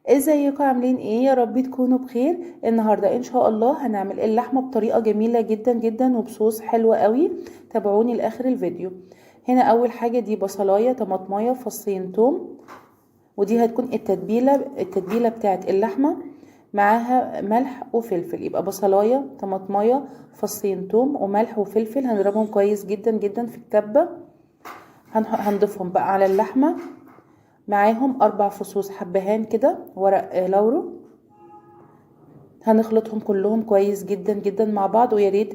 ازيكم؟ عاملين ايه؟ يا رب تكونوا بخير. النهارده ان شاء الله هنعمل اللحمة بطريقة جميلة جدا جدا وبصوص حلو قوي. تابعوني لاخر الفيديو. هنا اول حاجة دي بصلايه، طماطمايه، فصين توم، ودي هتكون التتبيله بتاعت اللحمة، معاها ملح وفلفل. يبقى بصلايه، طماطمايه، فصين توم، وملح وفلفل. هنضربهم كويس جدا جدا في الكبه. هنضيفهم بقى على اللحمة، معاهم 4 فصوص حبهان كده، ورق لورو. هنخلطهم كلهم كويس جدا جدا مع بعض. ويا ريت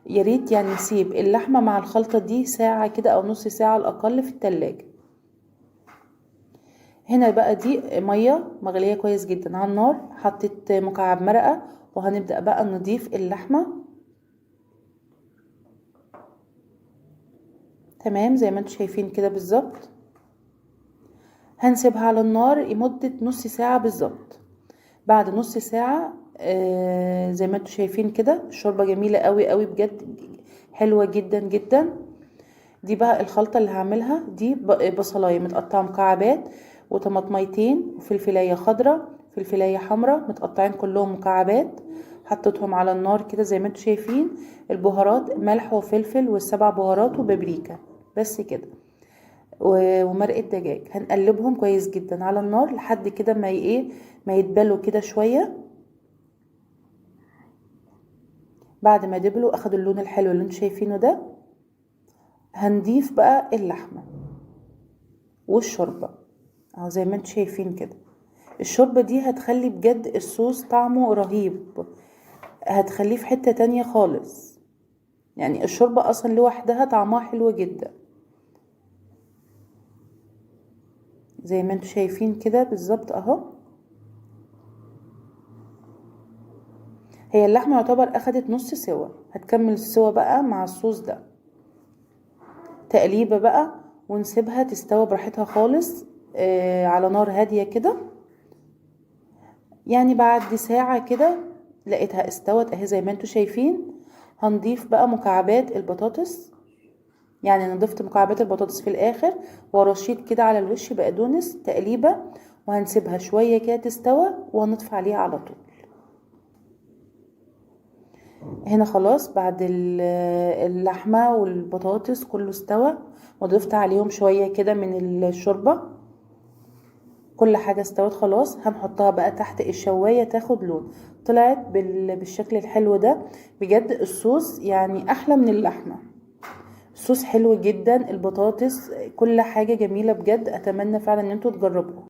يا ريت نسيب اللحمة مع الخلطة دي ساعة كده او نص ساعة على الاقل في التلاجة. هنا بقى دي مية مغليه كويس جدا على النار، حطيت مكعب مرقه، وهنبدا بقى نضيف اللحمة. تمام زي ما انتم شايفين كده بالظبط. هنسيبها على النار لمدة نص ساعة بالظبط. بعد نص ساعة، زي ما انتم شايفين كده الشوربة جميلة قوي قوي بجد، حلوة جدا جدا. دي بقى الخلطة اللي هعملها. دي بصلاية متقطعة مكعبات، وطماطميتين، وفلفلاية خضراء، فلفلاية حمراء، متقطعين كلهم مكعبات. حطيتهم على النار كده زي ما انتم شايفين. البهارات ملح وفلفل والسبع بهارات وبابريكا، بس كده، ومرقة دجاج. هنقلبهم كويس جدا على النار لحد كده ما يتبلوا كده شوية. بعد ما دبلوا اخدوا اللون الحلو اللي انتم شايفينه ده، هنضيف بقى اللحمة والشوربة اهو زي ما انتم شايفين كده. الشوربة دي هتخلي بجد الصوص طعمه رهيب، هتخليه في حتة تانية خالص. الشوربة اصلا لوحدها طعمها حلو جدا زي ما انتم شايفين كده بالظبط اهو. هي اللحمة يعتبر اخدت نص سوا، هتكمل السوا بقى مع الصوص ده. تقليبة بقى ونسيبها تستوى براحتها خالص، على نار هادية كده. بعد ساعة كده لقيتها استوت اهي زي ما انتم شايفين. هنضيف بقى مكعبات البطاطس، انا ضفت مكعبات البطاطس في الاخر، ورشيت كده على الوش بقدونس تقليبة، وهنسيبها شوية كده تستوى وهنطفي عليها على طول. هنا خلاص بعد اللحمة والبطاطس كله استوى، وضفت عليهم شوية كده من الشوربة، كل حاجة استوت خلاص. هنحطها بقى تحت الشواية تاخد لون. طلعت بالشكل الحلو ده بجد. الصوص احلى من اللحمة، الصوص حلو جدا، البطاطس، كل حاجة جميلة بجد. اتمنى فعلا ان انتوا تجربوها.